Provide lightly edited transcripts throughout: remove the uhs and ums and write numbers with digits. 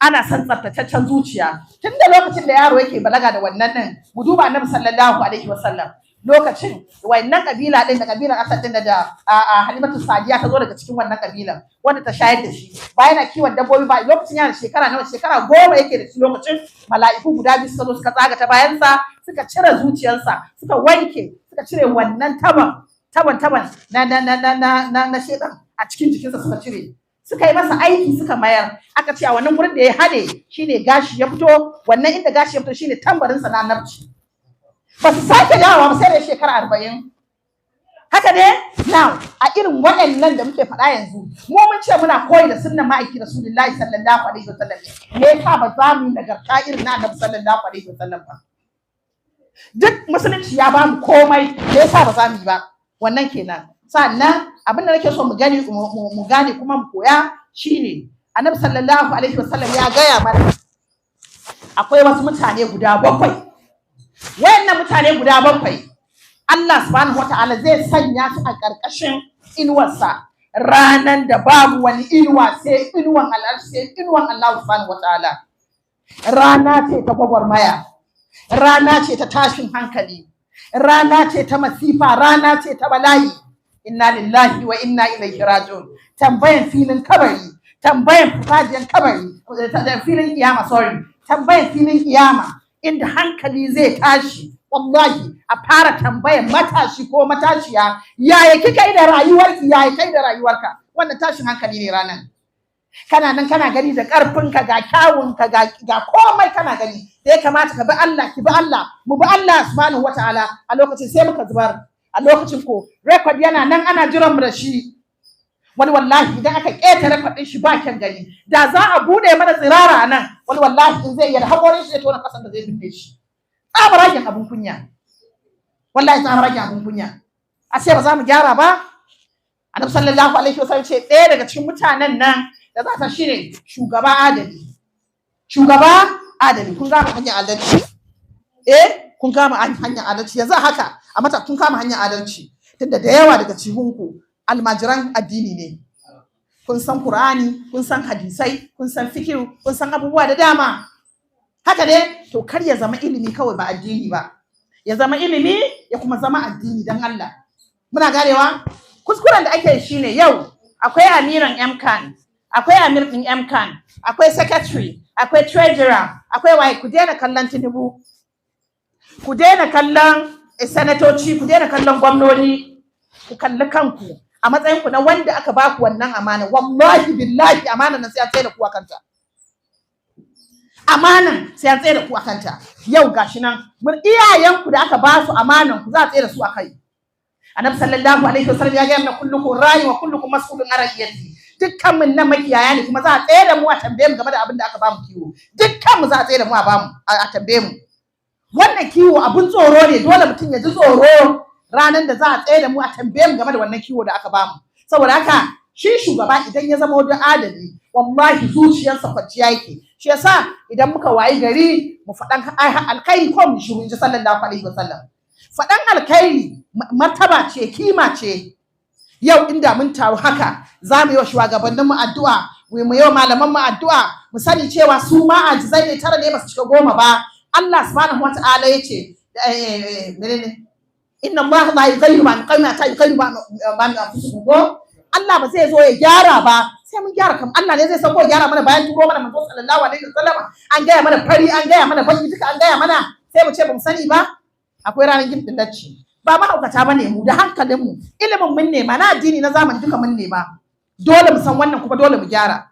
Ana son tsaftataccen zuciya. Tun da lokacin da yaro yake balaga da wannan din, mu duba Annabi sallallahu alaihi wasallam. Lokacin wannan kabila din da kabilar Asad din da Halimatu Sadiya ta zo daga cikin wannan kabilan wanda ta shayar da shi, ba yana kiwon dabbobi ba. Lokacin yana shekara nawa? Shekara 10 yake da shi lokacin. Mala'iku guda biyu suka zo suka tsaga ta bayansa, suka cire zuciyarsa, suka wanke, suka cire wannan taban taban taban na na na na na na, na shedan a cikin jikinsa, suka cire, suka yi masa aiki, suka mayar. Aka ce a wannan gurin da ya hade shine gashi ya fito. Wannan inda gashi ya fito shine tambarinsa na annabci. Ba su sake dawowa ba sai da shekara 40. Haka ne? Now, a irin waɗannan da muke faɗa yanzu, mu mun ce muna koyi da sunnan ma'aiki Rasulullahi sallallahu alaihi wasallam. Me yasa ba za mu yi nagarta irin na Annabi sallallahu alaihi wasallam ba? Duk musulunci ya ba mu komai, me yasa ba za mu yi ba? Wannan kenan. Sannan abin da nake so mu gani, mu gane kuma mu koya shine, Annabi sallallahu alaihi wasallam ya gaya mana akwai wasu mutane guda 7. Wayannan mutane guda 7, Allah subhanahu wataala zai sanya su a ƙarƙashin inuwarsa ranan da babu wani inuwa sai inuwan Allah, sai inuwan Allah subhanahu wataala. Rana ce ta gwagwarmaya, rana ce ta tashin hankali, rana ce ta masifa, rana ce ta bala'i. Inna lillahi wa inna ilaihi raji'un. Tambayan filin kabari, tambayan farfajiyan kabari, filin kiyama, sorry, tambayan filin kiyama inda hankali zai tashi. Wallahi a fara tambayan matashi ko matashiya, yaya kika yi da rayuwarki, yaya kai da rayuwarka? Wannan tashin hankali ne ranan. Kana nan kana gani da ƙarfinka, ga kyawunka, ga komai, kana gani da ya kamata ka bi Allah, ki bi Allah, mu bi Allah subhanahu wataala. A lokacin sai muka zubar. A lokacin ko record yana nan ana jiran mu da shi. Wani wallahi idan aka ƙeta record ɗin shi ba kyan gani. Da za a buɗe mana tsirara a nan, wani wallahi in zai iya da haƙorin shi zai tona ƙasan da zai binne shi. Tsabaragen abin kunya, wallahi tsabaragen abin kunya. A ce ba za mu gyara ba. Annabi sallallahu alaihi wasallam ce ɗaya daga cikin mutanen nan da za ta shine shugaba adali. Shugaba adali. Kun gama hanyar adalci? Eh, kun kama hanyar adalci yanzu haka a mata, kun kama hanyar adalci, tunda da yawa daga cikin ku almajiran addini ne. Kun san Qur'ani, kun san hadisai, kun san fiqh, kun san abubuwa da dama. Haka ne? To kar ya zama ilimi kawai ba addini ba, ya zama ilimi ya kuma zama addini. Dan Allah muna ganewa? Kuskuren da ake shine, yau akwai amiran MCAN, akwai amir din MCAN, akwai secretary, akwai treasurer, akwai waye. Ku daina kallon Tinubu, ku daina kallon sanatoci, ku daina kallon gwamnoni, ku kalli kanku a matsayin ku na wanda aka baku wannan amana. Wallahi billahi amana nan sai an tsaye da ku akanta. Amanan sai an tsaye da ku akanta. Yau gashi nan mun iyayenku da aka ba su amanan ku, za a tsaye da su akai. Annabi sallallahu alaihi wasallam ya gaya mana, kullukum ra'i wa kullukum mas'ulun an ra'iyati. Dukkan mun nan makiyaya ne, kuma za a tsaye da mu a tambaye mu game da abin da aka ba mu kiwo. Dukkan mu za a tsaye da mu a ba mu a tambaye mu. Wannan kiwo abun tsoro ne. Dole mutum ya ji tsoro ranar da za a tsaye da mu a tambaye mu game da wannan kiwo da aka ba mu. Saboda haka shi shugaba idan ya zama wani adali, wallahi zuciyarsa kwanciya yake. Shi yasa idan muka wayi gari, mu faɗan alkhairi ko mu shiru, inji sallallahu alaihi wasallam. Faɗan alkhairi martaba ce, kima ce. Yau inda mun taru haka, za mu yi wa shugabanninmu addu'a, mu yi wa malamanmu addu'a. Mu sani cewa su ma ajizai ne, 9 ne ba su cika 10 ba. Allah subhanahu wa ta'ala ya ce menene? Inna Allah la yughayyiru ma biqawmin hatta yughayyiru ma bi anfusihim. Ko Allah ba zai zo ya gyara ba sai mun gyara kam. Allah ne zai san ko gyara mana bayan turo mana manzo sallallahu alaihi wasallam. An gaya mana fari, an gaya mana baki, duka an gaya mana, sai mu ce ba mu sani ba? Akwai ranar kin dillanci. Ba mahaukata bane mu, da hankalin mu, ilimin mun nema, na addini, na zamani, duka mun nema. Dole mu san wannan kuma dole mu gyara.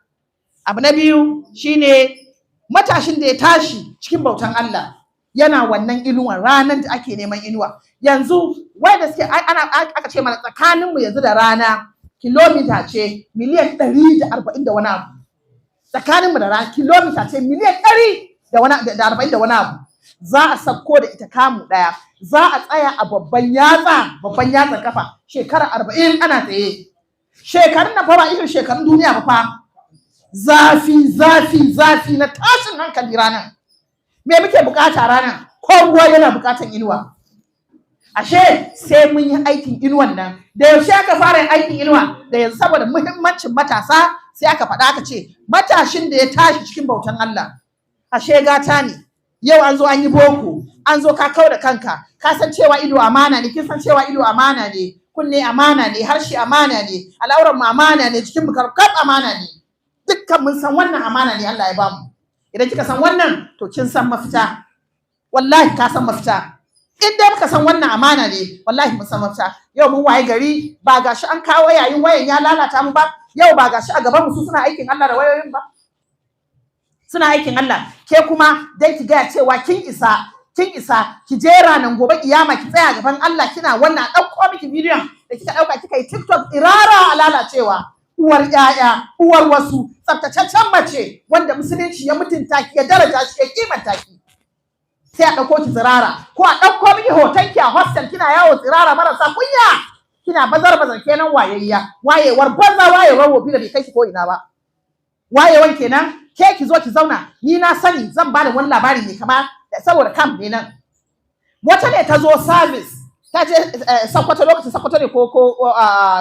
Abu na biyu shine matashin da ya tashi cikin bautan Allah, yana wannan inuwan ranar da ake neman inuwa. Yanzu wanda suke ana aka ce mana tsakanin mu yanzu da rana kilomita ce miliyan 140 da wani abu. Tsakanin mu da rana kilomita ce miliyan 140 da wani abu. Za a sauko da ita kamu ɗaya, za a tsaya a babban yatsa, babban yatsan kafa, shekara 40 ana tsaye. Shekarun nan fa ba irin shekarun duniya ba fa. Zafi, zafi, zafi na tashin hankali ranar. Me muke bukata ranar? Kowa yana bukatan inuwa. Ashe sai mun yi aikin inuwan nan. Da yaushe aka fara yin aikin inuwa? Da yanzu. Saboda muhimmancin matasa, Sai aka faɗa aka ce matashin da ya tashi cikin bautan Allah, ashe gata ne. Yau an zo an yi boko, an zo ka kau da kanka, ka san cewa ido amana ne, kin san cewa ido amana ne, kunne amana ne, harshe amana ne, al'auran mu amana ne, jikin mu karkab amana ne. Dukkan mun san wannan amana ne Allah ya bamu. Idan kika san wannan, to kin san mafita. Wallahi ka san mafita. In dai muka san wannan amana ne, wallahi mun san mafita. Yau mun waye gari, ba gashi an kawo yayin wayan ya lalata mu ba. Yau ba gashi a gaban mu su suna aikin Allah da wayoyin ba. Suna aikin Allah. Ke kuma dai ki gaya cewa kin isa, kin isa ki je ranan gobe kiyama ki tsaya gaban Allah kina wannan, ɗauko miki bidiyon da kika ɗauka kika yi TikTok tsirara a lalacewa. Uwar ƴaƴa, uwar wasu, tsaftataccen mace wanda musulunci ya mutunta ki, ya daraja shi, ya kimanta ki. Sai a ɗauko ki tsirara, ko a ɗauko miki hoton ki a hostel kina yawo tsirara marasa kunya, kina bazar bazar kenan wayayya, wayewar banza, wayewar wofi da bai kai ki ko ina ba. Wayewan kenan, ke ki zo ki zauna. Ni na sani zan bada wani labari ne kama saboda camp ne nan. Wata ne ta zo service, ta je Sokoto, lokacin Sokoto ne ko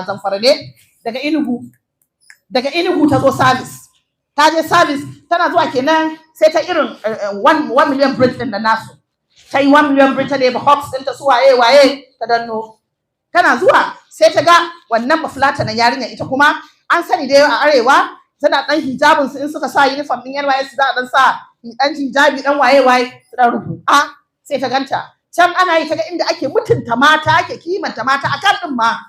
Zamfara ne, daga Enugu. Daga Enugu ta zo service. Ta je service, tana zuwa kenan sai ta irin 1 million bridge din da nasu. Ta yi 1 million bridge, ta ɗeba hawks ɗinta su waye waye ta danno. Tana zuwa sai ta ga wannan bafulata na yarinya, ita kuma an sani dai a arewa tana ɗan hijabin su, in suka sa uniform ɗin NYSC za a ɗan sa ɗan hijabi ɗan waye waye su ɗan rubu. A sai ta ganta can ana yi, ta ga inda ake mutunta mata, ake kimanta mata a kan ɗin ma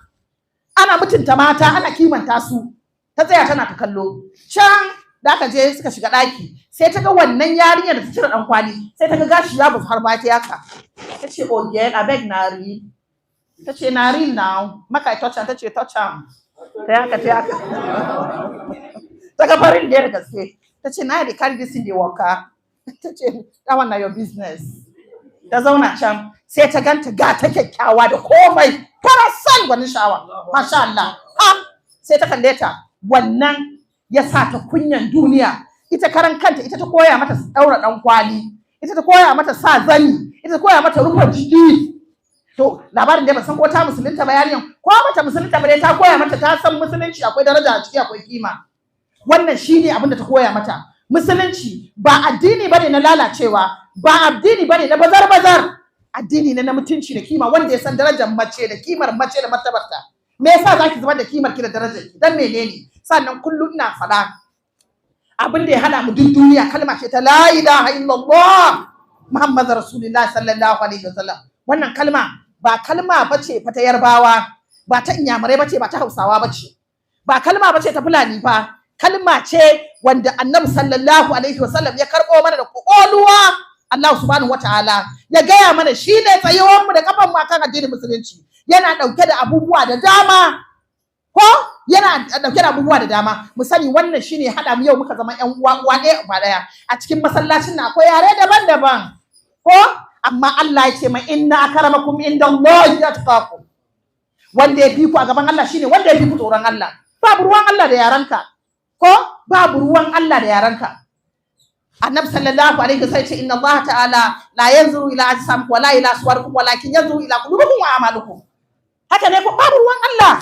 ana mutunta mata, ana kimanta su. Ta tsaya tana ta kallo. Can da aka je suka shiga ɗaki, sai ta ga wannan yarinyar da ta cire ɗan kwali, sai ta ga gashi ya bazu har baya ta yaka. Ta ce, "Oh girl, abeg, na real?" Ta ce, "Na real now, make I touch am." Ta ce, "Touch am." Ta yaka, ta yaka, ta ga farin da gaske. Ta ce, "Na dey carry this in dey waka." Ta ce, "That one na your business." Ta zauna can, sai ta ganta ga ta kyakkyawa da komai, farasal, gwanin sha'awa, masha Allah. Ha, sai ta kalle ta. Wannan ya sa ta kunyan duniya. Ita karan kanta, ita ta koya mata daura dan kwali, ita ta koya mata sa zani, ita ta koya mata rufe jiki. To labarin da ban san ko ta musulunta ba yarinyan ko bata musulunta ba, dai ta koya mata ta san musulunci akwai daraja a ciki, akwai kima. Wannan shine abin da ta koya mata. Musulunci ba addini bane na lalacewa, ba addini bane na bazar bazar, addini ne na mutunci da kima. Wanda ya san darajar mace da kimar mace da martabarta, me yasa zaki zubar da kimar ki da darajar ki? Dan menene? Sannan kullum ina faɗa, abin da ya hada mu duk duniya kalma ce ta la ilaha illallah Muhammad Rasulullah sallallahu alaihi wasallam. Wannan kalma ba kalma bace fa ta Yarbawa, ba ta Inyamurai bace, ba ta Hausawa bace, ba kalma bace ta Fulani fa. Kalma ce wanda Annabi sallallahu alaihi wasallam ya karbo mana da kokoluwa. Allah subhanahu wataala ya gaya mana shine tsayuwar mu da kafan mu akan addinin musulunci. Yana dauke da abubuwa da dama, ko yana dauke da abubuwa da dama. Mu sani wannan shine hada mu yau muka zama ƴan uwa, uwa ɗaya uba ɗaya. A cikin masallacin na akwai yare daban-daban, ko amma Allah ya ce ma, inna akramakum indallahi atqakum. Wanda ya fi ku a gaban Allah shine wanda ya fi ku tsoron Allah. Babu ruwan Allah da yaranka, ko babu ruwan Allah da yaranka. Annabi sallallahu alaihi wasallam ce, inna Allah ta'ala la yanzuru ila ajsamikum wala ila suwarikum, walakin yanzuru ila qulubikum wa a'malikum. Haka ne ko? Babu ruwan Allah.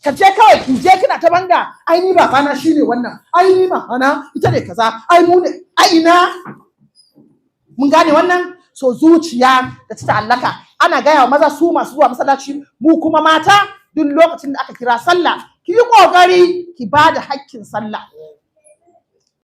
Ka je kawai ki je kina ta banga, ai ni babana shine wannan, ai ni mamana ita ne kaza, ai mu ne, ai ina. Mun gane wannan? So zuciya da ta ta'allaka, ana gaya wa maza su masu zuwa masallaci. Mu kuma mata, duk lokacin da aka kira sallah, ki yi kokari ki ba da hakkin sallah.